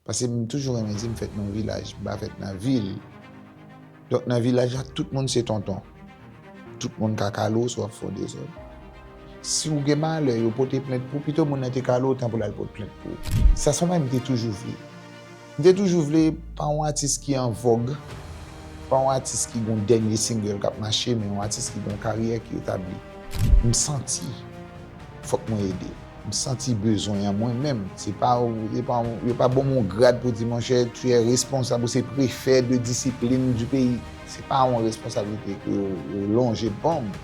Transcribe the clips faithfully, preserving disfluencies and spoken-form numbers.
Paske m toujou renmen di m fèt nan yon vilaj, m pa fèt nan vil. Donk, nan vilaj la, tout moun se tonton. Tout moun ka kale w si w ap fè yon dezòd. Si w gen malè, yo pote plent pou w, pito moun nan te kale w otan pou l al pot plent pou ou. Sa se yon bagay m te toujou vle. M te toujou vle pa yon atis ki an vòg, pa yon atis ki gen yon dènye single k ap mache, men yon atis ki gen yon karyè ki etabli. M santi fòk mwen ede. M santi bezwen an mwen menm. Se pa, se pa, yo pa ban m yon grad pou di, monchè, tu es responsable, ou se prefè de disiplin du pays. Se pa yon responsablite ke yo, yo lonje ban m.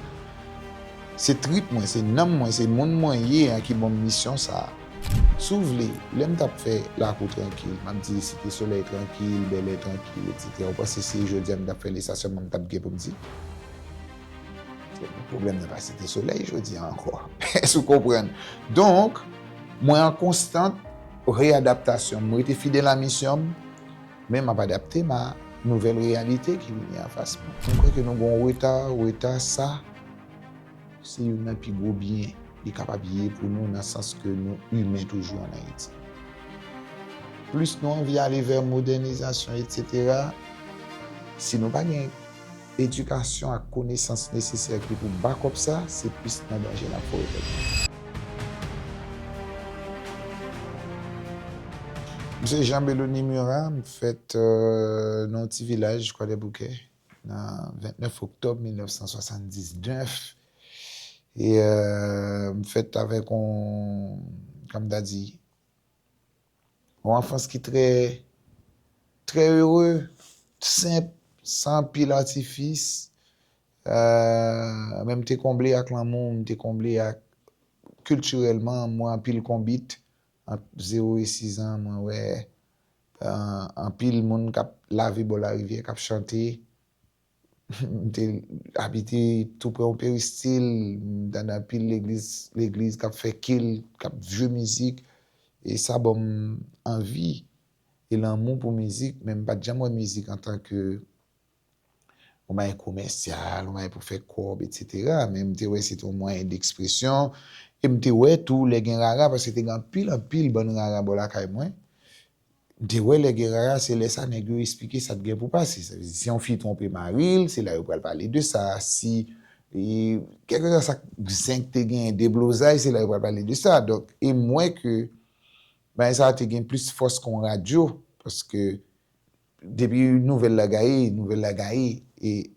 Se trip mwen, se nanm mwen, se moun mwen ye a ki ban m misyon sa a. Si w vle, lè m t ap fè lakou trankil, m ap di Site Solèy trankil, Bèlè trankil, etsetera. Ou panse si jodi a m t ap fè li, sa sèlman m t ap gen pou m di? Pwoblèm nan pa Site Solèy jodi a ankò. Èske w konprann? Donk, mwen an konstant reyadaptasyon. M rete fidèl a misyon m, men m ap adapte m a nouvèl reyalite ki vini anfas mwen. Mwen kwè ke nou gen yon reta, reta sa, se youn nan pi gwo byen li kapab ye pou nou nan sans ke nou imen toujou ann Ayiti. Plis nou anvi ale vè modènizasyon, etsetera, si nou pa gen edikasyon ak konesans nesesè ki pou back up sa, se plis nan danje n ap fè tèt nou. M se Jean Belony Murat, m fèt, euh, nan yon ti vilaj, Kwadèboukè, nan vennèf oktòb mil nèf san swasanndisnèf. E, euh, m fèt avèk yon, kòm ta di, yon anfans ki trè, trè ere, senp, san anpil atifis. Euh, men m te konble ak lanmou, m te konble ak, kiltirèlman, mwen anpil konbit. Ant zewo e sis an, mwen wè, euh, anpil moun k ap lave bò larivyè, k ap chante. M te abite tou prè yon peristil, m tande anpil legliz, legliz k ap fè kil, k ap jwe mizik. E sa ban m anvi e lanmou pou mizik, men m pa t janm wè mizik antanke yon bagay komèsyal, yon bagay pou fè kòb, etsetera. Men m te wè se te yon mwayen dekspresyon. E m te wè tou lè gen rara, paske te gen anpil, anpil bann rara bò lakay mwen. M te wè lè gen rara, se lè sa nèg yo esplike sa t gen pou pase. Sa vle di, si yon fi twonpe mari l, se la yo pral pale de sa. Si, e, kèlkeswa sa zen k te genyen, deblozay, se la yo pral pale de sa. Donk, e m wè ke bagay sa a te gen plis fòs ke yon radyo, paske depi nouvèl la gaye, nouvèl la gaye, e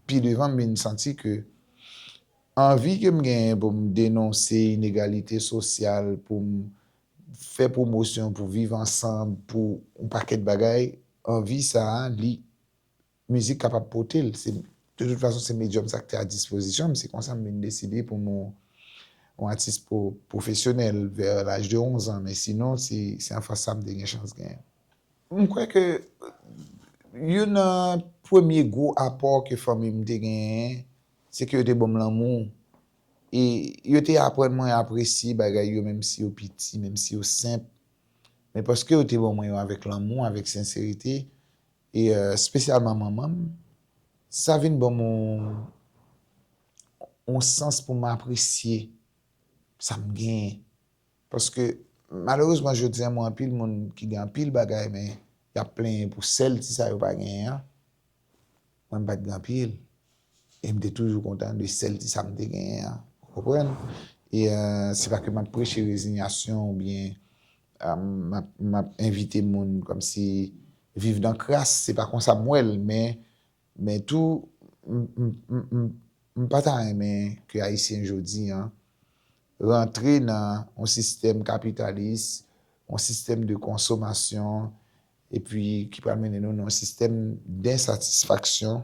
pi devan m vin santi ke anvi ke m genyen pou m denonse inegalite sosyal, pou m fè pwomosyon, pou viv ansanm, pou yon pakèt bagay, anvi sa a, li, mizik kapab pote l. Se, de tout fason, se medyòm sa k te a dispozisyon m. Se konsa m vin deside pou m yon atis pwo-, pwofesyonèl vè laj de onz an. Men sinon, se, se anfas sa m te gen chans genyen. M kwè ke youn nan premye gwo apò ke fanmi m te genyen, se ke yo te ban m lanmou. E yo te aprann mwen apresye bagay yo, menm si yo piti, menm si yo senp. Men paske yo te ban mwen yo avèk lanmou, avèk senserite, e, euh, espesyalman manman m, sa vin ban m yon, yon sans pou m apresye sa m genyen. Paske, malerezman, jodi a, mwen anpil moun ki gen anpil bagay, men y ap plenyen pou sèl ti sa yo pa genyen an. Mwen, m pa t gen anpil. E m te toujou kontan de sèl ti sa m te genyen an. Ou konprann? E, euh, se pa ke m ap preche rezinyasyon oubyen, euh, m ap, m ap envite moun kòmsi viv nan kras. Se pa konsa m wè l, men, men tou, m, m, m, m, m pa ta renmen ke Ayisyen jodi a rantre nan yon sistèm kapitalis, yon sistèm de konsomasyon, epi ki pral mennen nou nan yon sistèm densatisfaksyon,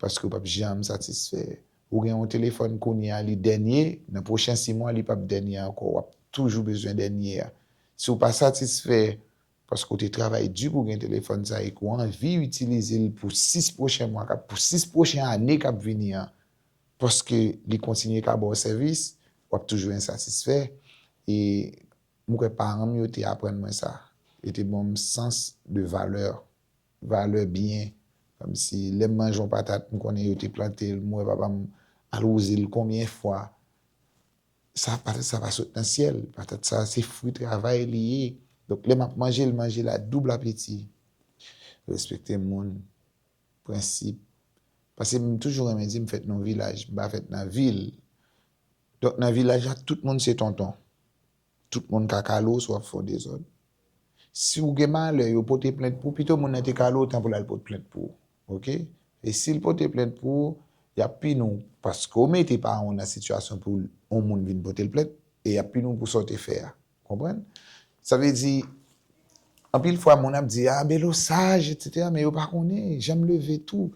paske w p ap janm satisfè. Ou gen yon telefòn kounye a, li dènye, nan pwochen sis mwa, li p ap dènye ankò, w ap toujou bezwen dènye a. Si w pa satisfè, paske w te travay di pou w gen telefòn sa e ke w anvi itilize l pou sis pwochen mwa k ap, pou sis pwochen ane k ap vini an, paske li kontinye ka ba w sèvis, w ap toujou ensatisfè. E m kwè paran m yo te aprann mwen sa. Yo te ban m sans de valè, valè byen. Kòmsi lè m manje yon patat, m konnen yo te plante l, m wè papa m al wouze l konbyen fwa. Sa, patat sa pa sot nan syèl. Patat sa, se fwi travay li ye. Donk, lè m ap manje l, manje l a doub apeti. Respekte moun, prensip. Paske m toujou renmen di m fèt nan yon vilaj, m pa fèt nan vil. Donk, nan vilaj la, tout moun se tonton. Tout moun ka kale w si w ap fè yon dezòd. Si w gen malè, yo pote plent pou w, pito moun nan te kale w, tan pou l al pot plent pou w. Oke? E si l pote plent pou w, y ap pini w paske w mete paran w nan sitiyasyon pou yon moun vin pote l plent, e y ap pini w pou sa w te fè a. Konprann? Sa vle di, anpil fwa, moun ap di, "Ah, Belo saj, etsetera," men yo pa konnen, jan m leve tou.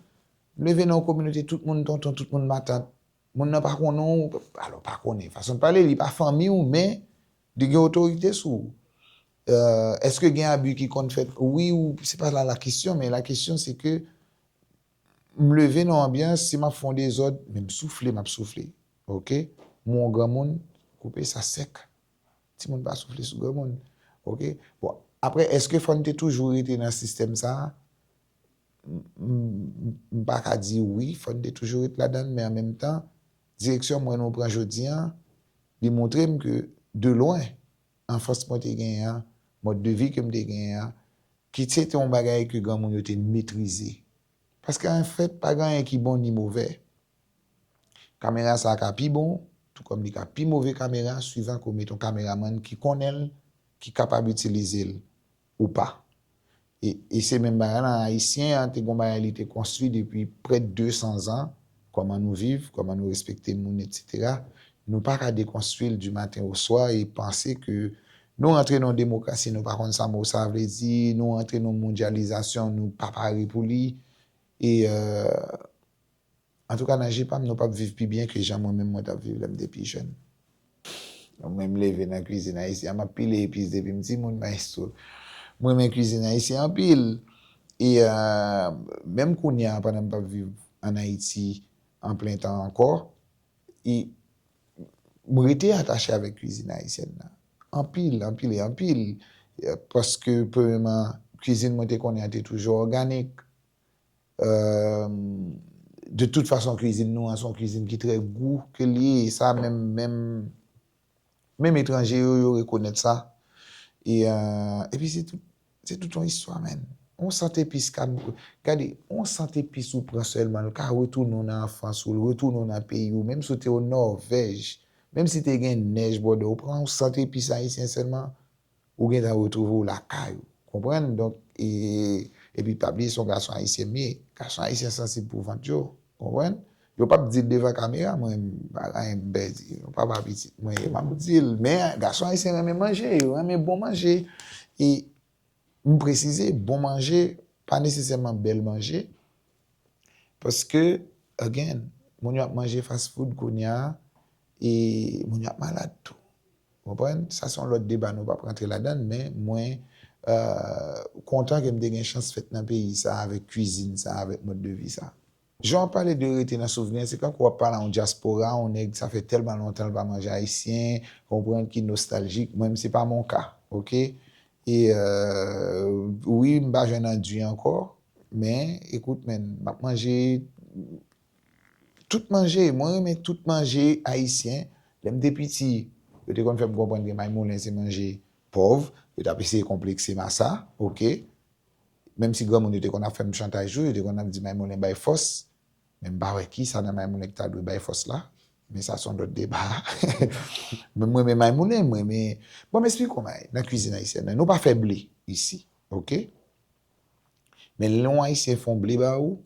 M leve nan yon kominote, tout moun tonton, tout moun matant. Moun nan pa konnen w, alò, pa konnen. Fason l pale, li pa fanmi w, men li gen otorite sou ou. Euh, èske gen abi ki konn fèt? Wi, ou, se pa la la kesyon, men la kesyon se ke m leve nan yon anbyans, si m ap fè yon dezòd, men m soufle, m ap soufle. Oke? M wè yon granmoun, koupe sa sèk. Timoun pa soufle sou granmoun. Oke? Bon, apre, èske fò n te toujou rete nan sistèm sa a? M, m, m pa ka di wi, fò n te toujou ret ladan l, men an menm tan, direksyon m wè nou pran jodi a, li montre m ke, de lwen, anfans mwen te genyen an, mòd de vi ke m te genyen an, ki se te yon bagay ke granmoun yo te metrize. Paske, anfèt, pa gen anyen ki bon ni movè. Kamera sa a ka pi bon, tou kòm li ka pi move kamera, swivan ke w mete yon kameramann ki konnen l, ki kapab itilize l ou pa. E, e se menm bagay la, Ayisyen an te gon bagay li te konstwi depi prè de de san zan, kòman nou viv, kòman nou respekte moun, etsetera. Nou pa ka dekonstwi l du matin au soir e panse ke nou rantre nan yon demokrasi, nou pa konn sa mo sa a vle di, nou rantre nan yon mondyalizasyon, nou pa pare pou li. E, euh, Antouka, nan je pa m, nou p ap viv pi byen ke jan mwen menm mwen t ap viv lè m te pi jèn. Mwen, m leve nan kwizin ayisyen, m ap pile epis depi m timoun, maestro. M renmen kwizin ayisyen anpil. E, euh, menm kounye a, pandan m p ap viv ann Ayiti an plen tan ankò, e m rete atache avèk kwizin ayisyèn nan. Anpil, anpil e anpil. E, paske, premyèman, kwizin mwen te konnen an te toujou òganik. Euh, de tout fason, kwizin nou an se yon kwizin ki trè gou ke l ye. E sa, menm, menm, menm etranje yo, yo rekonèt sa. E, euh, epi se tout, se tout yon istwa, menn. Yon sant epis ka, gade, yon sant epis ou pran sèlman, l ka retounen w nan anfans ou, l retounen w nan peyi w, menm si w te yon Nòvèj, menm si te gen nèj bò de w, ou pran yon sant epis ayisyen sèlman, ou gentan retwouve w lakay ou. Konprann? Donk, e, epi pa bliye se yon gason ayisyen m ye. Gason ayisyen sansib pou vant yo. Konprann? Yo p ap di l devan kamera, mwen, m pa gen anyen m pèdi. Yo papa pitit mwen ye, m ap di l. Men, gason ayisyen renmen manje, yo renmen bon manje. E m presize, bon manje, pa nesesèman bèl manje. Paske, again, moun yo ap manje fast food kounye a, e moun yo ap malad tou. Konprann? Sa se yon lòt deba, nou p ap rantre ladan l, men mwen, euh, kontan ke m te gen chans fèt nan peyi sa a, avèk kwizin sa a, avèk mòd de vi sa a. Jan w ap pale de rete nan souvni, se kankou w ap pale a yon dyaspora, yon nèg, sa fè tèlman lontan l pa manje ayisyen, konprann, ki nostaljik. Mwen menm, se pa mon ka, oke? E, euh, wi, m pa jwenn anduy ankò, men, ekout, menn, m ap manje tout manje. Mwen renmen tout manje ayisyen. Lè m te piti, yo te konn fè m konprann ke maymoulen se manje pòv. Yo t ap eseye konplekse m a sa, oke? Menm si granmoun yo te konn ap fè m chantaj tou, yo te konn ap di maymoulen bay fòs. Men m pa wè kisa nan maymoulen ki ta dwe bay fòs la. Men sa se yon lòt deba. Men mwen renmen maymoulen, mwen renmen, bon, m esplike w, may, nan kwizin ayisyèn nan, nou pa fè ble isi, oke? Men lè yon ayisyen fè yon ble ba ou,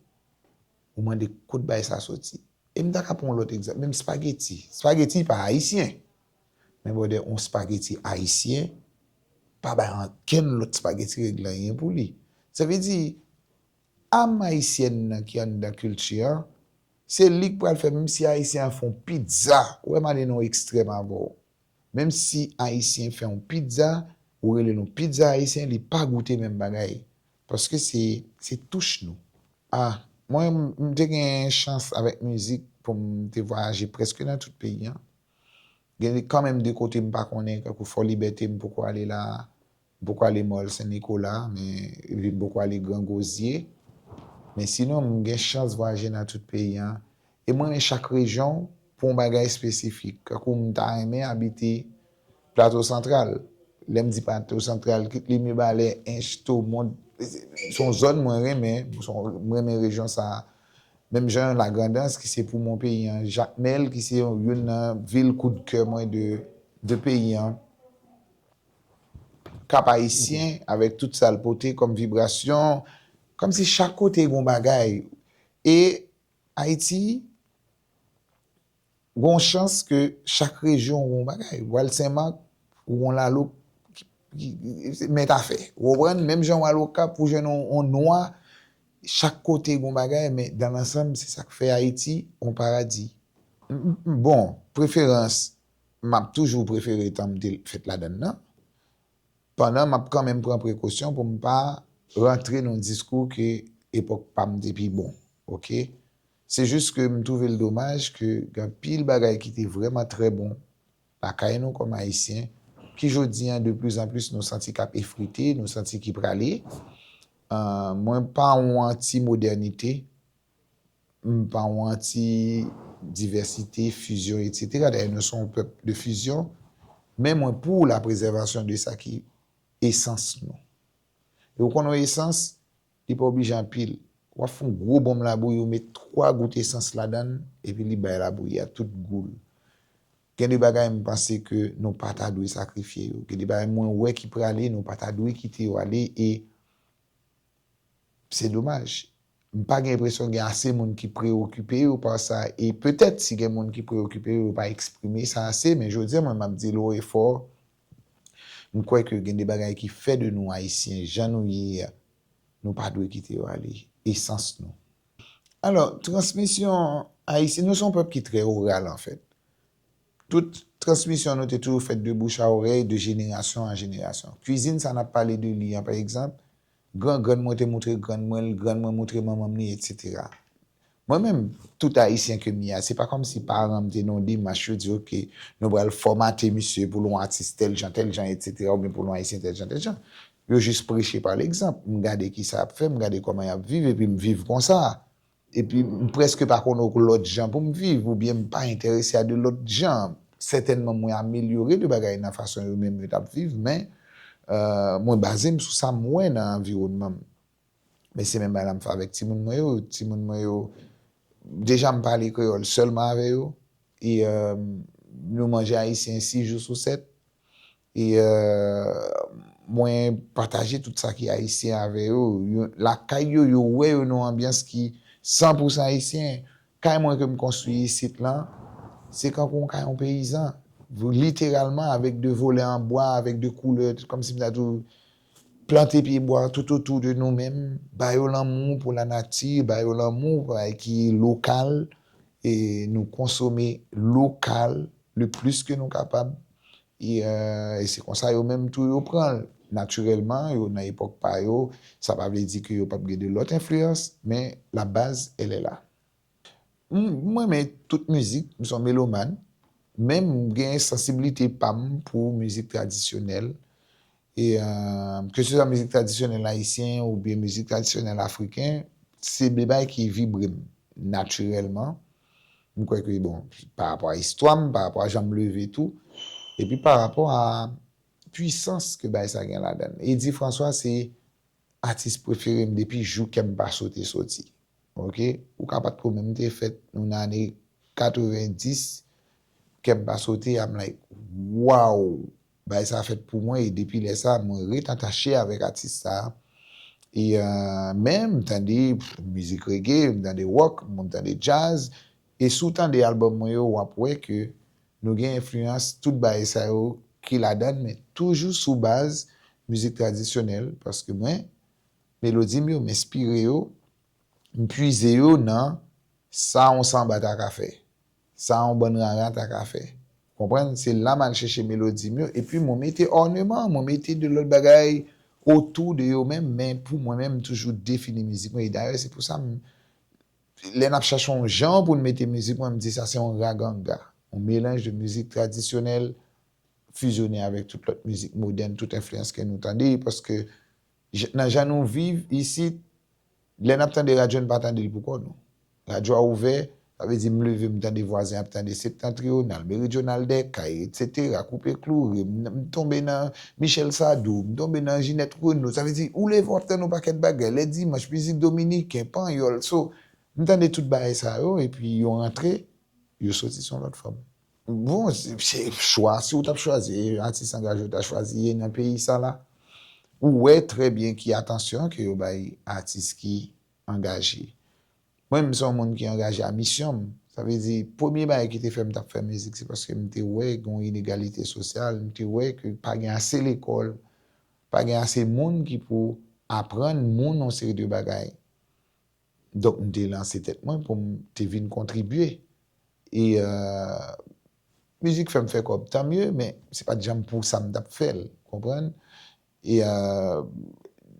ou mande kot bay sa soti. E m ta ka pran yon lòt egzanp, menm spageti. Spageti pa ayisyen. Men brother, yon spageti ayisyen pa bay ankenn lòt spageti regle anyen pou li. Sa vle di, am ayisyèn nan ki anndan kilti an, se li k pral fè, menm si ayisyen an fè yon pizza, ou wè m ale nan yon ekstrèm avè w. Menm si ayisyen fè yon pizza, ou rele l yon pizza ayisyen, li pa goute menm bagay. Paske se, se touch nou. Ah, mwen, m te gen chans avèk mizik pou m te vwayaje prèske nan tout peyi an. Gen kanmenm de kote m pa konnen, tankou Fò Libète, m poko ale la, m poko ale Mòl Sen Nikola, men, epi m poko ale Gran Gozye. Men sinon, m gen chans vwayaje nan tout peyi an. E mwen renmen chak rejyon pou yon bagay espesifik. Tankou m ta renmen abite Plato Santral. Lè m di Plato Santral, kit li Mibalè, Ench, Tomond, se yon zòn mwen renmen, se yon- mwen renmen rejyon sa a. Menm jan Lagrandans ki se poumon peyi an, Jakmèl ki se youn nan vil koudkè mwen de, de peyi an. Kap Ayisyen avèk tout sa l pote kòm vibrasyon, kòmsi chak kote gon bagay. E Ayiti, gon chans ke chak rejyon gon bagay. Ou al Senmak, ou gon Lalo, ki, ki, ki, se mèt afè. Ou konprann? Menm jan w al Okap, ou jwenn yon, yon nwa, chak kote gon bagay, men dan lansanm, se sa k fè Ayiti yon paradi. M- m- Bon, preferans, m ap toujou prefere tan m te fèt ladan l nan. Pandan m ap kanmenm pran prekosyon pou m pa rantre nan yon diskou ke epòk pa m te pi bon, oke? Se jis ke m twouve l domaj ke gen anpil bagay ki te vrèman trè bon lakay nou kòm Ayisyen, ki jodi an de plis an plis nou santi k ap efrite, nou santi ki prale. Ah, mwen pa yon anti modènite, m pa yon anti divèsite, fizyon, etsetera. Dayè, nou se yon pèp de fizyon, men mwen pou la prezèvasyon de sa ki esans nou. E ou konn yon esans, li pa oblije anpil. W ap fè yon gwo bonm labouyi, ou met twa gout esans ladan l, epi li bay labouyi a tout gou l. Gen de bagay m panse ke nou pa ta dwe sakrifye yo. Gen de bagay mwen wè ki prale, nou pa ta dwe kite yo ale, e se domaj. M pa gen enpresyon gen ase moun ki preokipe yo pa sa, e petèt si gen moun ki preokipe yo, yo pa eksprime sa ase, men jodi a, mwen, m ap di l wo e fò, m kwè ke gen de bagay ki fè de nou Ayisyen, jan nou ye a, nou pa dwe kite yo ale, esans nou. Alò, transmisyon ayisyen, nou se yon pèp ki trè oral, anfèt. Tout transmisyon nou te toujou fèt de bouch a orèy, de jenerasyon an jenerasyon. Kwizin sa n ap pale de li an, pa egzanp, gran grann mwen te moutre grann mwen l, grann mwen moutre manman m li, etsetera. Mwen menm, tout ayisyen ke m ye a, se pa kòmsi paran m te nan yon demach, yo di, oke, nou pral fòmate misye pou l yon atis tèl jan, tèl jan, etsetera, oubyen pou l yon ayisyen tèl jan, tèl jan. Yo jis preche pa legzanp. M gade kisa y ap fè, m gade kòman y ap viv, epi m viv konsa. Epi m prèske pa konn lòt jan pou m viv, oubyen m pa enterese a de lòt jan. Sètènman, mwen amelyore de bagay nan fason yo menm yo t ap viv, men, euh, mwen baze m sou sa m wè nan anviwònman m. Men se menm bagay la m fè avèk timoun mwen yo. Timoun mwen yo, deja m pale kreyòl sèlman avè yo. E, euh, nou manje ayisyen sis jou sou sèt. E, euh, mwen pataje tout sa ki ayisyen avè yo. Yo lakay yo, yo wè yo nan yon anbyans ki san pou san ayisyen. Kay mwen ke m konstwi isit lan, se kankou yon kay yon peyizan. Literalman, avèk de volè an bwa, avèk de koulè, kòmsi m ta di w, plante pye bwa tout otou de nou menm, ba yo lanmou pou lanati, ba yo lanmou pou bagay ki lokal, e nou konsome lokal le plis ke nou kapab. E, euh, e se konsa yo menm tou yo pran l. Natirèlman, yo nan epòk pa yo, sa pa vle di ke yo p ap gen de lòt enfliyans, men la base, elle est là. M, m renmen tout mizik, m se yon melomàn, men m gen sansiblite pa m pou mizik tradisyonèl. E, euh, ke se swa mizik tradisyonèl ayisyen oubyen mizik tradisyonèl afriken, se de bagay ki vibre m natirèlman. M kwè ke, bon, pa rapò a istwa m, pa rapò a jan m leve tou, epi pa rapò a pwisans ke bagay sa gen ladan l. Eddy François se atis prefere m depi jou kè m pa sote soti. Oke? Ou ka pa t ko menm te fèt, nou nan ane katrevendis, kè m pa sote, I'm like, wow! Bagay sa fèt pou mwen, e depi lè sa, mwen ret atache avèk atis sa. E, euh, men m tande, pff, mizik reggae, m tande rock, m tande jazz, e si w tande album mwen yo, w ap wè ke nou gen enfliyans tout bagay sa yo ki ladan l, men toujou sou baz mizik tradisyonèl, paske mwen, melodi m yo, m enspire yo, m pwize yo nan sa yon sanba ta ka fè, sa yon bann rara ta ka fè. Konprann? Se la m al chèche melodi m yo, epi mwen mete òneman, mwen mete de lòt bagay otou de yo menm, men pou mwen menm, m toujou defini mizik mwen, e dayè, se pou sa m, lè n ap chèche yon jan pou n mete mizik mwen, m di sa se yon raganga, yon melanj de mizik tradisyonèl fizyone avèk tout lòt mizik modèn, tout enfliyans ke nou tande, paske j-, nan jan nou viv isit, lè n ap tande radyo, n pa tande l pou kò nou. Radyo a ouvè, Sa vle di, m leve, m tande vwazen ap tande Septentrional, Meridional, Dèkay, etsetera, Koupe Kloure, m, m tonbe nan Michel Sardou, m tonbe nan Ginette Renaud. Sa vle di, ou leve, w ap tande yon pakèt bagay. Lè dimanch, mizik dominiken, panyòl. So, m tande tout bagay sa yo, epi yo rantre, yo soti sou yon lòt fòm. Bon, se, se chwa, si w t ap chwazi atis angaje, w ta chwazi ye nan peyi sa la. Ou wè trè byen ki atansyon ke yo bay atis ki angaje. Mwen, m se yon moun ki angaje a misyon m. Sa vle di, premye bagay ki te fè m t ap fè mizik, se paske m te wè gen yon inegalite sosyal, m te wè ke pa gen ase lekòl, pa gen ase moun ki pou aprann moun yon seri de bagay. Donk, m te lanse tèt mwen pou m te vin kontribye. E, euh, mizik fè m fè kòb, tan mye, men se pa t janm pou sa m t ap fè l, konprann? E, euh,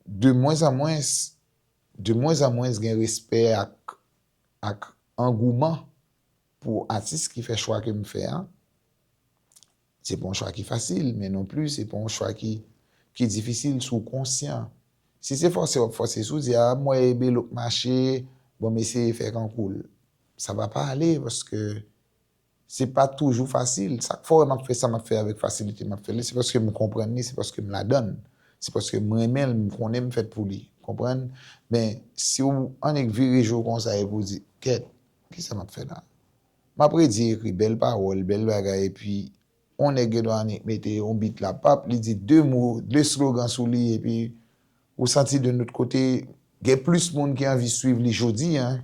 de mwens an mwens, de mwens an mwens gen respè ak, ak angouman pou atis ki fè chwa ke m fè a. Se pa yon chwa ki fasil, men non pli, se pa yon chwa ki, ki difisil si w konsyan. Si se fòse w ap fòse sou, di, a, m wè Ebelo k mache, bon, m eseye fè kankou l. Sa va pa ale, paske se pa toujou fasil. Sa k fè w wè m ap fè sa m ap fè avèk fasilite m ap fè li, se paske m konprann li, se paske m ladan l. Se paske m renmen l, m konnen m fèt pou li. Konprann? Men, si w annik vire je w konsa epi w di, kèt, kisa m ap fè la? M ap redi ekri bèl pawòl, bèl bagay, epi yon nèg gen dwa annik mete yon beat la, pap, li di de mo, de slogan sou li, epi ou santi de nòt kote, gen plis moun ki anvi swiv li jodi a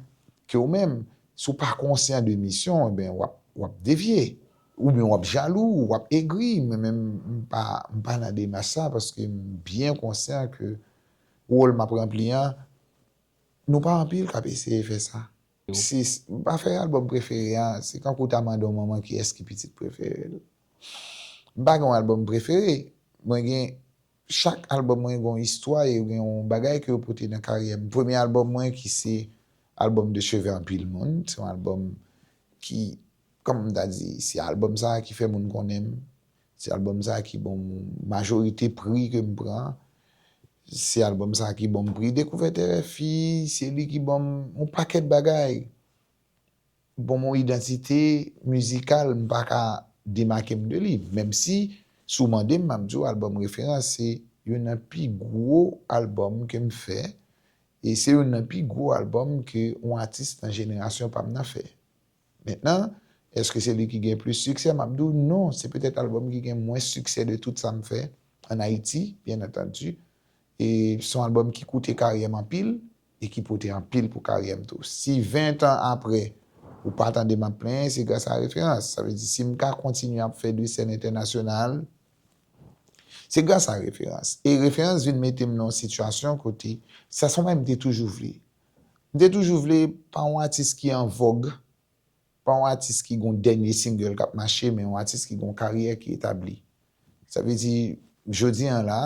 ke w menm. Si w pa konsyan de misyon, enben, w ap, w ap devye. Oubyen w ap jalou, w ap egri, men menm m pa, m pa nan demach sa, paske m byen konsyan ke wòl m ap ranpli an, nou pa anpil k ap eseye fè sa. Se, m pa fè albòm prefere a, se kankou w ta mande yon manman kiyès ki pitit prefere l. M pa gen yon albòm prefere. Mwen gen, chak albòm mwen gen yon istwa e gen yon bagay ke yo pote nan karyè m. Premye albòm mwen ki se albòm de cheve anpil moun, se yon albòm ki, kòm m ta di, se albòm sa a ki fè moun konnen m. Se albòm sa a ki ban m majorite pri ke m pran. Se albòm sa a ki ban m pri Dekouvèt R F I, se li ki ban m yon pakèt bagay. Ban m yon idantite mizikal, m pa ka demake m de li. Menm si, si w mande m, m ap di w albòm referans, se youn nan pi gwo albòm ke m fè, e se youn nan pi gwo albòm ke yon atis nan jenerasyon pa m nan fè. Mentnan, èske se li ki gen plis siksè? M ap di w non, se petèt albòm ki gen mwens siksè de tout sa m fè ann Ayiti, byen antandi. E se yon albòm ki koute karyè m anpil e ki pote anpil pou karyè m tou. Si ven tan apre, ou pa tande m ap plenyen, se gras a Referans. Sa vle di, si m ka kontinye ap fè de sèn entènasyonal, se gras a Referans. E Referans vin mete m nan yon sitiyasyon kote, sa se yon bagay m te toujou vle. M te toujou vle pa yon atis ki an vòg, pa yon atis ki gon dènye single k ap mache, men yon atis ki gon karyè ki etabli. Sa vle di, jodi an la,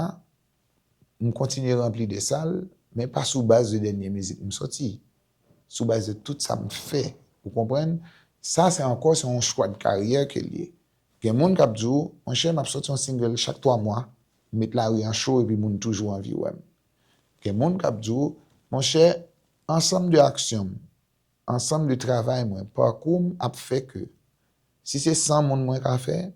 m kontinye ranpli de sal, men pa sou baz de dènye mizik m soti. Sou baz de tout sa m fè. Ou konprann? Sa, se ankò, se yon chwa de karyè ke l ye. Gen moun k ap di w, monchè, m ap soti yon single chak twa mwa, m met lari an cho epi moun toujou anvi wè m. Gen moun k ap di w, monchè, ansanm de aksyon m, ansanm de travay mwen, pakou m ap fè ke, si se san moun mwen ka fè,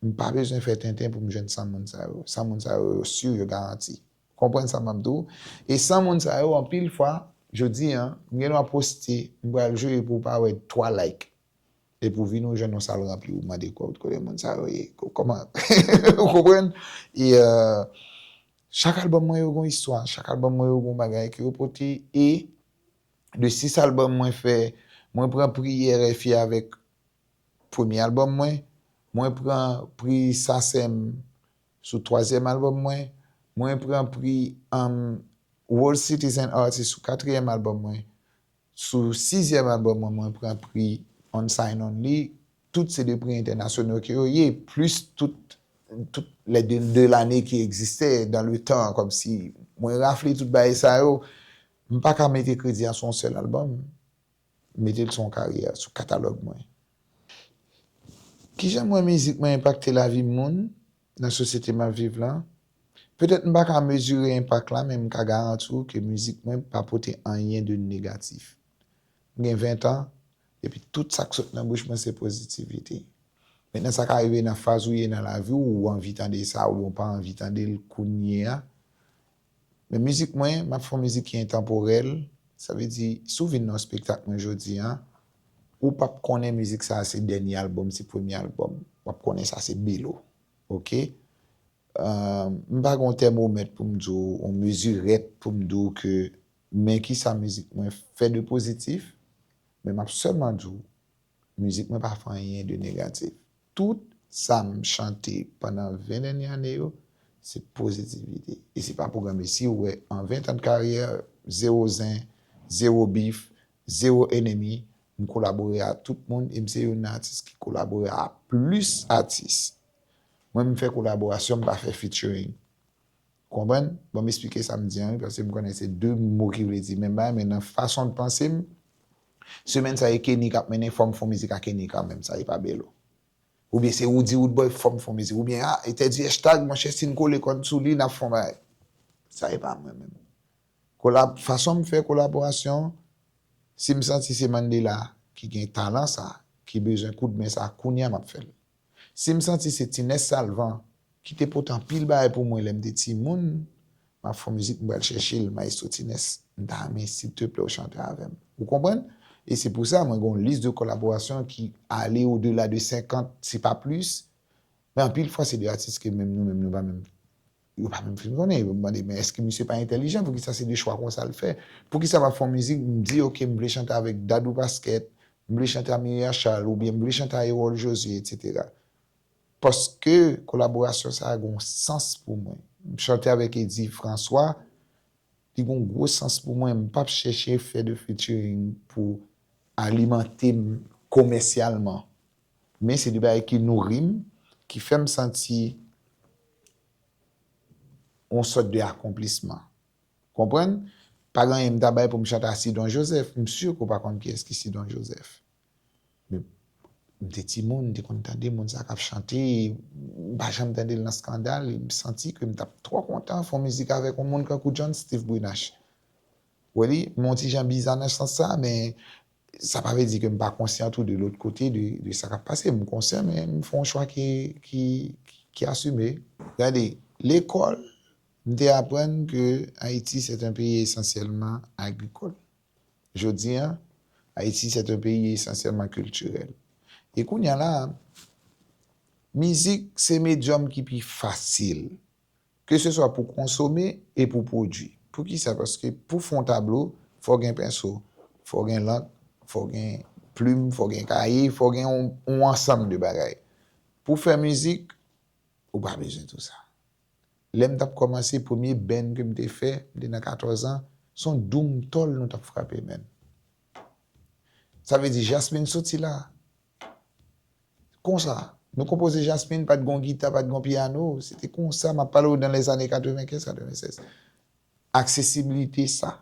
m pa bezwen fè tenten pou m jwenn san moun sa yo. San moun sa yo, yo si, yo garanti. Konprann sa m ap di w? E san moun sa yo, anpil fwa, jodi a, m gen dwa poste, m pral jwe pou w pa wè twa like. Epi w vini, w jwenn yon sal ranpli, w mande kò, kote moun sa yo ye? Ko-, kòman? Ou konprann? E, euh, chak albòm mwen yo gon istwa, chak albòm mwen yo gon bagay ke yo pote, e de sis albòm mwen fè, mwen pran pri R F I avèk premye albòm mwen, mwen pran pri SACEM sou twazyèm albòm mwen, mwen pran pri, um, World Citizen Artist sou katriyèm albòm mwen, sou sizyèm albòm mwen, mwen pran pri Unsigned Only, tout se de pri entènasyonal ke yo ye, plis tout, tout les de, de l'année ki egziste dans le temps, kòmsi mwen rafle tout bagay sa yo, m pa ka mete kredi a sou yon sèl albòm, m mete l sou yon karyè, sou katalòg mwen. Kijan m wè mizik mwen enpakte lavi moun nan sosyete m ap viv lan? Petèt m pa ka mezire enpak la, men m ka garanti w ke mizik mwen pa pote anyen de negatif. M gen ven tan, Epi tout sa k sot nan bouch mwen se pozitivite. Mentnan sa ka rive nan faz ou ye nan lavi w, ou anvi tande sa oubyen ou pa anvi tande l kounye a. Men mizik mwen, m ap fè yon mizik ki entanporèl. Sa vle di, si w vin nan yon espektak mwen jodi a, ou p ap konnen mizik sa a se dènye albòm, se premye albòm. W ap konnen sa se Belo. Oke? M pa gen yon tèmomèt pou m di w, yon mezirèt pou m di w ke men kisa mizik mwen fè de pozitif, men m ap sèlman di w, mizik mwen pa fè anyen de negatif. Tout sa m chante pandan ven dènye ane yo, se pozitivite. E se pa pwogram. E si w wè an ven tan de karyè, zewo zen, zewo bif, zewo enemi, m kolabore a tout moun e m se youn nan atis ki kolabore a plis atis. Mwen, m fè kolaborasyon, m pa fè featuring. Konprann? Bon, m esplike sa m di an, wi, paske m konnen se de mo ki vle di menm bagay, men nan fason de panse m, semèn sa e Kenny k ap mennen, fò m fè yon mizik a Kenny kanmenm, sa e pa Belo. Oubyen se Roody Roodboy, fò m fè yon mizik. Oubyen, a, e Teddy Hashtag, monchè, si n kole kòn sou li, n ap fè yon bagay. Sa e pa mwen menm. Kolab, fason m fè kolaborasyon, si m santi se Mandela ki gen talan sa, ki bezwen koudmen sa, kounye a m ap fè l. Si m santi se Tinès Salvan ki te pote anpil bagay pou mwen lè m te timoun, m ap fè yon mizik, m pral chèche l, Maestro Tinès, m ta renmen silteplè w chante avè m. Ou konprann? E se pou sa mwen gen yon lis de kolaborasyon ki ale odela de senkant, si pa plis. Men anpil fwa se de atis ke menm nou menm nou pa menm, yo pa menm fin konnen. Yo mande, men èske misye pa entèlijan? Poukisa se de chwa konsa l fè? Poukisa m ap fè yon mizik, m di, oke, m vle chante avèk Dadou Pasquet, m vle chante a Myriam Charles, oubyen m vle chante a Erol Josué, etsetera. Paske kolaborasyon sa a gen yon sans pou mwen. M chante avèk Eddy François, li gen yon gwo sans pou mwen. M p ap chèche fè de featuring pou alimante m komèsyalman. Men se de bagay ki nouri m, ki fè m santi yon sòt de akonplisman. Konprann? Pa gen anyen m ta bay pou m chante a Sidon Joseph. M si ke w pa konn kiyès ki Sidon Joseph. Men m te timoun, m te konn tande moun sa k ap chante, m pa janm tande l nan Skandal, e m santi ke m t ap twò kontan fè yon mizik avèk yon moun kankou John Steve Brunache. Ou wè li, m yon ti jan biza nan sans sa, men sa pa vle di ke m pa konsyan tou de lòt kote de, de sa k ap pase. M konsyan, men m fè yon chwa ki, ki, ki asime. Gade, lekòl, m te aprann ke Ayiti, c'est un pays essentiellement agricole. Jodi a, Ayiti, c'est un pays essentiellement culturel. E kounye a la, mizik se medyòm ki pi fasil, ke se swa pou konsome e pou pwodui. Poukisa? Paske pou fè yon tablo, fò gen penso, fò gen lank, fò gen plim, fò gen kaye, fò gen yon, yon ansanm de bagay. Pou fè mizik, ou pa bezwen tou sa. Lè m t ap kòmanse, premye band ke m te fè, m te nan katòz an, se yon doum tòl nou t ap frape, menn. Sa vle di, Jasmine soti la. Konsa, nou konpoze Jasmine, pa t gen gita, pa t gen pyano. Se te konsa, m ap pale w dans les années quatre-vingt-quinze, quatre-vingt-seize. Aksesibilite sa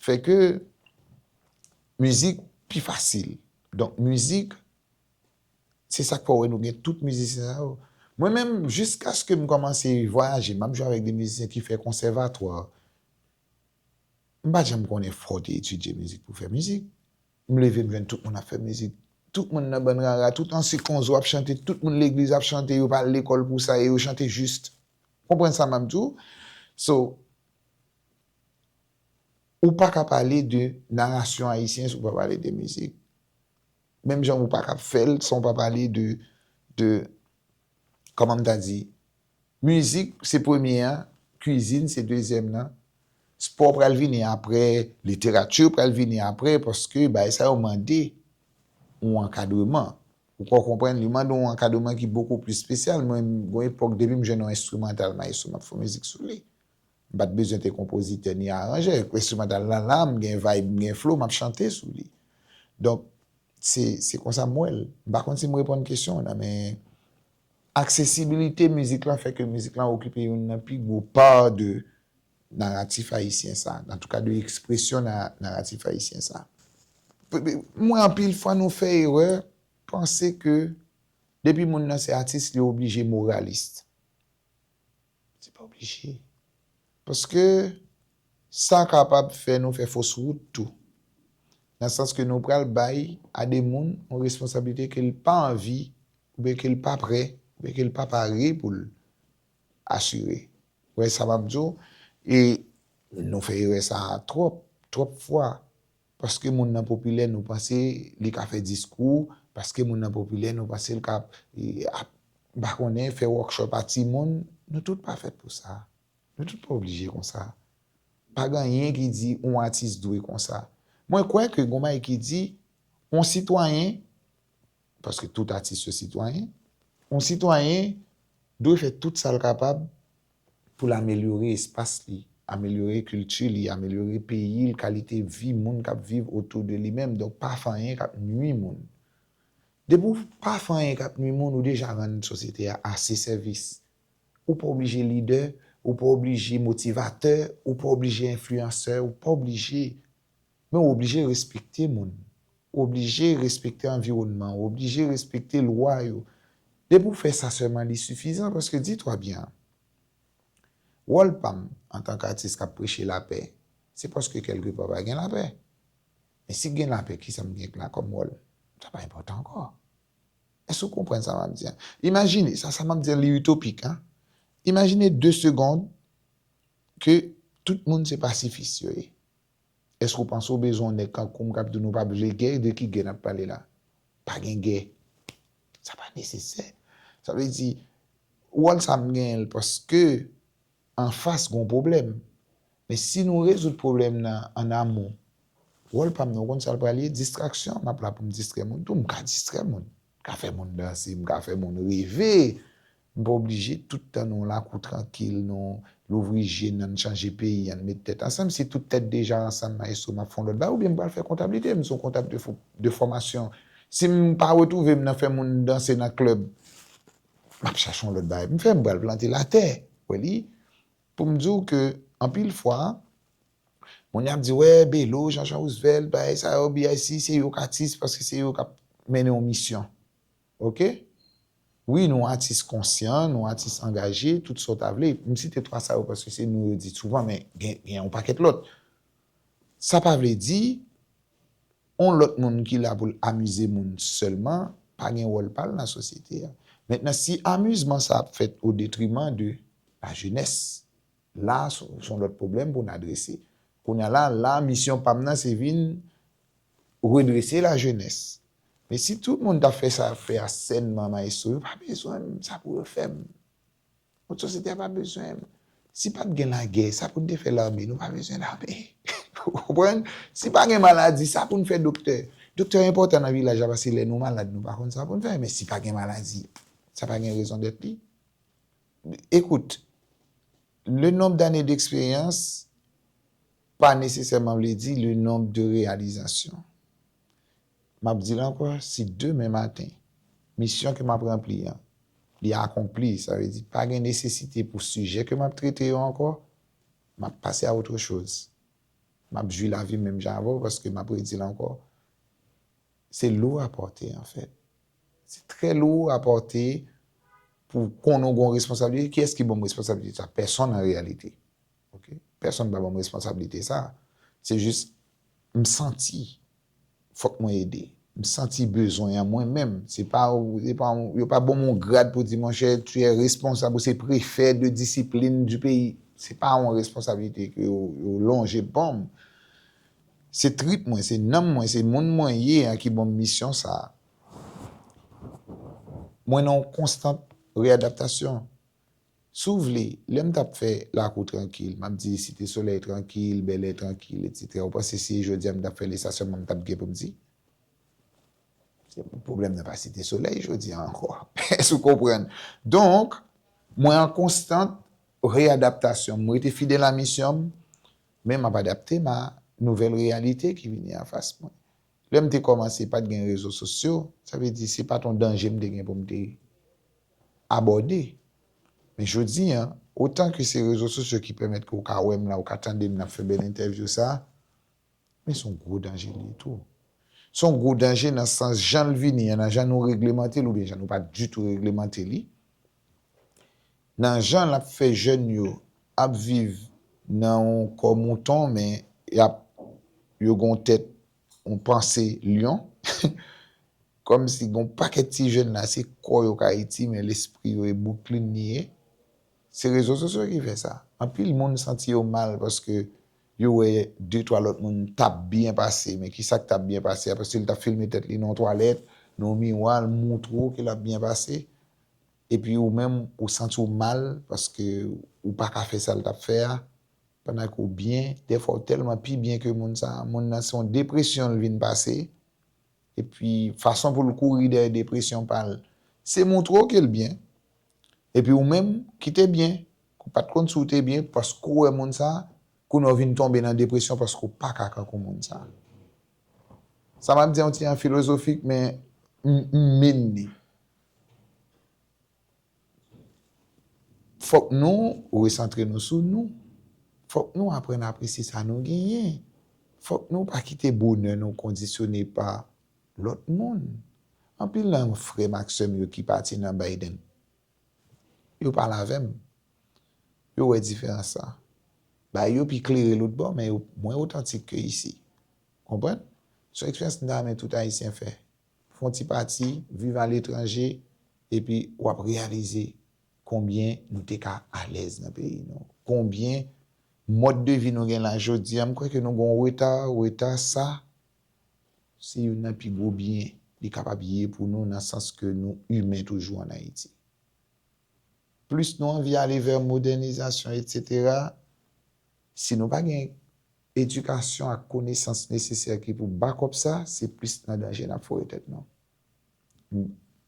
fè ke mizik pi fasil. Donk, mizik, se sa k fè w wè nou gen tout mizisyen sa yo. Mwen menm, jiskaske m kòmanse vwayaje, m ap jwe avèk de mizisyen ki fè konsèvatwa. M pa t janm konnen fò w te etidye mizik pou fè mizik. M leve, m jwenn tout moun ap fè mizik. Tout moun nan bann rara, tout ansyen konzo ap chante, tout moun legliz ap chante, yo pa al lekòl pou sa, e yo chante jis. Konprann sa m ap di w? So, ou pa ka pale de narasyon ayisyen si w pa pale de mizik. Menm jan ou pa ka fè l san w pa pale de, de, kòman m ta di, mizik se premye a, kwizin se dezyèm nan, spò pral vini apre, literati pral vini apre, paske bagay sa yo mande yon ankadreman. Ou ka konprann, li mande yon ankadreman ki bokou plis espesyal. Mwen, gon epòk, depi m jwenn yon enstrimantal mayestwo, m ap fè mizik sou li. M pa t bezwen te konpozitè ni aranjè. Enstrimantal la la, m gen vibe, m gen flow, m ap chante sou li. Donk, se, se konsa m wè l. M pa konn si m reponn kesyon w nan, men aksesibilite mizik lan fè ke mizik lan okipe youn nan pi gwo pa de naratif ayisyen sa, antouka de ekspresyon na-, naratif ayisyen sa. P-, p-, m wè anpil fwa nou fè erè panse ke depi moun nan se atis, li oblije moralis. Se pa oblije. Paske sa kapab fè nou fè fos wout tou. nan sans ke nou pral bay a de moun yon responsablite ke l pa anvi, oubyen ke l pa prè, oubyen ke l pa pare pou l asire. Ou wè sa m ap di w? E nou fè erè sa a twòp, twòp fwa. Paske moun nan popilè, nou panse li ka fè diskou, paske moun nan popilè, nou panse l ka, e, ap, m pa konnen, fè workshop a timoun. Nou tout pa fèt pou sa. Nou tout pa oblije konsa. Pa gen anyen ki di yon atis dwe konsa. Mwen kwè ke gon bagay ki di, yon sitwayen, paske tout atis yo sitwayen, yon sitwayen dwe fè tout sa l kapab pou l amelyore espas li, amelyore kilti li, amelyore peyi l, kalite vi moun k ap viv otou de li menm. Donk, pa fè anyen k ap nwi moun. Depi w pa fè anyen k ap nwi moun, ou deja rann sosyete a ase sèvis. Ou pa oblije lidè, ou pa oblije motivatè, ou pa oblije enfliyansè, ou pa oblije. Men ou oblije respekte moun. Ou oblije respekte anviwònman, ou oblije respekte lwa yo. Depi w fè sa sèlman, li sifizan, paske, dis-toi bien, wòl pa m antanke atis k ap preche lapè, se paske kèlkepa pa gen lapè. Men si gen lapè, kisa m gen la kòm wòl? Sa pa enpòtan ankò. Èske w konprann sa m ap di an? Imajine, sa, sa m ap di an, li itopik, en. Imajine de segonn ke tout moun se pasifis yo ye. Èske w panse w bezwen yon nèg kankou m k ap di w nou pa vle gè? De ki gè n ap pale la? Pa gen gè. Sa pa nesesè. Sa vle di, wòl sa m genyen l paske anfas gon pwoblèm. Men si nou rezoud pwoblèm nan an amon, wòl pa m nan, ou konn sa l pral ye? Distraksyon. M ap la pou m distrè moun tou. M ka distrè moun. M ka fè moun danse, m ka fè moun reve. M pa oblije tout tan nou lakou trankil, nou louvri je n, ann chanje peyi, ann met tèt ansanm. Si tout tèt deja ansanm, maestro, m ap fè yon lòt bagay, oubyen m pral fè kontablite, m se yon kontab de fo-, de fòmasyon. Si m pa retwouve m nan fè moun danse nan klèb, m ap chache yon lòt bagay pou m fè, m pral plante latè. Wè li, pou m di w ke anpil fwa, moun y ap di, wè, Belo, Jean Jean Roosevelt, bagay sa yo, B I C, se yo k atis paske se yo k ap mennen yon misyon. Oke? Wi, nou atis konsyan, nou atis angaje, tout sa w ta vle. M site twa sa yo paske se nou yo di souvan, men gen, gen yon pakèt lòt. Sa pa vle di, yon lòt moun ki la pou l amize moun sèlman, pa gen wòl pa l nan sosyete a. Mentnan, si amizman sa ap fèt o detriman de la jenès, la, se, se yon lòt pwoblèm pou n adrese. Kounye a la, la, misyon pa m nan, se vin redrese la jenès. Men si tout moun ta fè sa, fè a sènman, maestro, yo pa bezwen m, sa pou yo fè m. Lòt sosyete a pa bezwen m. Si pa t gen lagè, sa pou n te fè lame? Nou pa bezwen lame. Ou konprann? Si pa gen maladi, sa pou n fè doktè? Doktè enpòtan nan vilaj la, paske lè nou malad, nou pa konn sa pou n fè. Men si pa gen maladi, sa pa gen rezon dèt li. Écoute, le nombre d'années d'expérience pa nesesèman vle di le nombre de réalisations. M ap di l ankò, si demen maten, misyon ke m ap ranpli an, li akonpli, sa vle di pa gen nesesite pou sijè ke m ap trete yo ankò, m ap pase a autre chose. M ap jwi lavi m menm jan avè w paske m ap redi l ankò. Se lou a pòte, anfèt. Se trè lou a pòte pou konnen w gen yon responsablite. Kiyès ki ban m responsablite sa? Pèsonn an reyalite. Oke? Pèsonn pa ban m responsablite sa. Se jis, m santi fòk mwen ede. M santi bezwen an mwen menm. Se pa, se pa, yo pa ban m yon grad pou di, monchè, tu es responsable, ou se prefè de disiplin du pays. Se pa yon responsablite ke yo, yo lonje ban m. Se trip mwen, se nanm mwen, se moun mwen ye a ki ban m misyon sa a. Mwen nan yon konstant reyadaptasyon. Si w vle, lè m t ap fè lakou trankil, m ap di Site Solèy trankil, Bèlè trankil, etsetera. Ou panse si jodi a m t ap fè li, sa sèlman m t ap gen pou m di? Se pwoblèm nan pa Site Solèy jodi a ankò. Èske w konprann? Donk, mwen an konstant reyadaptasyon. M rete fidèl a misyon m, men m ap adapte m a nouvèl reyalite ki vini anfas mwen. Lè m te kòmanse, pa t gen rezo sosyo, sa vle di se pa t yon danje m te gen pou m te abòde. Men jodi a, otan ke se rezo sosyo ki pèmèt ke w ka wè m la, ou ka tande m nan fè bèl entèvyou sa, men se yon gwo danje li ye tou. Se yon gwo danje nan sans jan l vini an, nan jan nou reglemante l oubyen jan nou pa ditou reglemante li, nan jan l ap fè jèn yo ap viv nan yon kò mouton, men y ap, yo gen yon tèt yon panse lyon. Kòmsi gen yon pakèt ti jèn la, se kò yo k Ayiti, men lespri yo e Brooklyn li ye. Se rezo sosyo ki fè sa. Anpil moun santi yo mal paske yo wè de, twa lòt moun t ap byen pase. Men kisa k t ap byen pase a? Paske li t ap filme tèt li nan yon twalèt, nan yon miwa, l montre w ke l ap byen pase. Epi ou menm, ou santi w mal paske ou pa ka fè sa l t ap fè a. Pandan ke w byen, dèfwa w tèlman pi byen ke moun sa a, moun nan se yon depresyon l vin pase. Epi fason pou l kouri dèyè depresyon pa l, se montre w ke l byen. Epi ou menm ki te byen, ou pa t konn si w te byen, paske w wè moun sa a, kounye a w vin tonbe nan depresyon paske w pa ka kankou moun sa a. Sa m ap di a yon ti jan filozofik, men m, m mennen li. Fòk nou resantre nou sou nou. Fòk nou aprann apresye sa nou genyen. Fòk nou pa kite bonè nou kondisyone pa lòt moun. Anpil nan frè m ak sè m yo ki pati nan Biden, yo pale avè m. Yo wè diferans la. Bagay yo pi klere lòt bò, men yo mwen otantik ke isi. Konprann? Se yon eksperyans m ta renmen tout Ayisyen fè. Fè yon ti pati, viv aletranje, epi w ap reyalize konbyen nou te ka alèz nan peyi nou. Konbyen mòd de vi nou gen la jodi a, m kwè ke nou gen yon reta, reta sa, se youn nan pi gwo byen li kapab ye pou nou nan sans ke nou imen toujou ann Ayiti. Plis nou anvi ale vè modènizasyon, etsetera, si nou pa gen edikasyon ak konesans nesesè ki pou back up sa, se plis nan danje n ap foure tèt nou.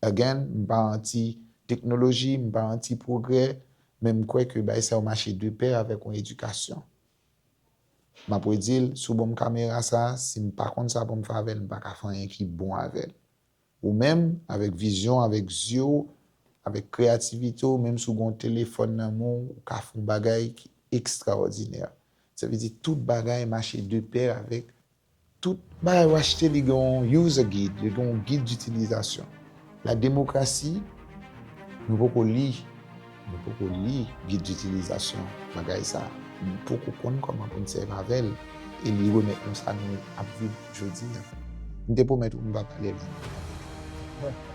Again, m pa anti teknoloji, m pa anti pwogrè, men m kwè ke bagay sa yo mache de pè avèk yon edikasyon. M ap redi l, sou bò m kamera sa, si m pa konn sa pou m fè avè l, m pa ka fè anyen ki bon avè l. Ou menm, avèk vizyon, avèk zye w, avèk kreyativite w, menm si w gen yon telefòn nan men w, ou ka fè yon bagay ki ekstraòdinè. Sa vle di tout bagay mache de pè avèk tout bagay w achte, li gen yon user guide, li gen yon gid ditilizasyon. La demokrasi, nou poko li, nou poko li gid ditilizasyon bagay sa. Nou poko konn kòman pou n sèvi avè l. E li remèt nou sa nou ap viv jodi a. M te pwomèt ou m pa pale lang.